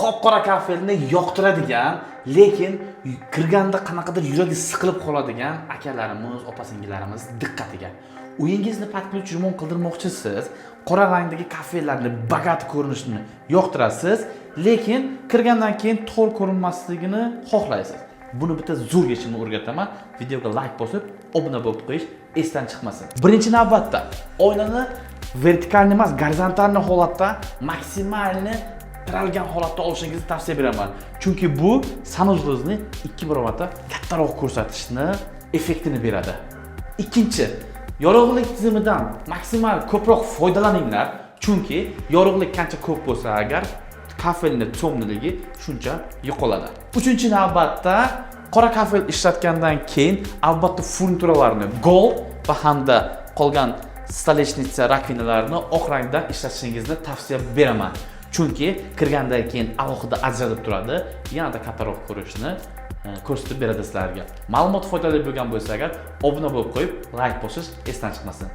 Qop-qora kafelni yoqtiradigan, lekin kirganda qanaqadir yuragi siqilib qoladigan akalarimiz, opa singillarimiz diqqatiga. Uyingizni под ключ remont qildirmoqchisiz, qora rangdagi kafellarni богатый ko'rinishini yoqtirasiz, lekin kirgandan keyin to'g'ri ko'rinmasligini xohlaysiz. Buni bitta zo'r yechimini o'rgataman. Videoga like bosib, obuna bo'lib qo'yish esdan chiqmasin. Birinchi navbatda oynani вертикальный emas, горизонтальный holatda, максимальный tiralgan holatda olishingizni tavsiya beraman. Chunki bu санузел ingizni ikki barobarda kattaroq ko'rsatishni effektini beradi. Ikkinchi, yorug'lik tizimidan maksimal ko'proq foydalaninglar, chunki yorug'lik qancha ko'p bo'lsa agar, kafelni темный ligi shuncha yo'qoladi. Uchinchi navbatda qora kafel ishlatgandan keyin albatta furnituralarni gold va hamda qolgan столешница, раковина larni oq rangdan ishlatishingizni tavsiya beraman. Chunki kirgandan keyin alohida ajralib turadi, yanada kattaroq ko'rishni ko'rsatib beradi sizlarga. Ma'lumot foydali bo'lgan bo'lsa agar, obuna bo'lib qo'yib, like bosish esdan chiqmasin.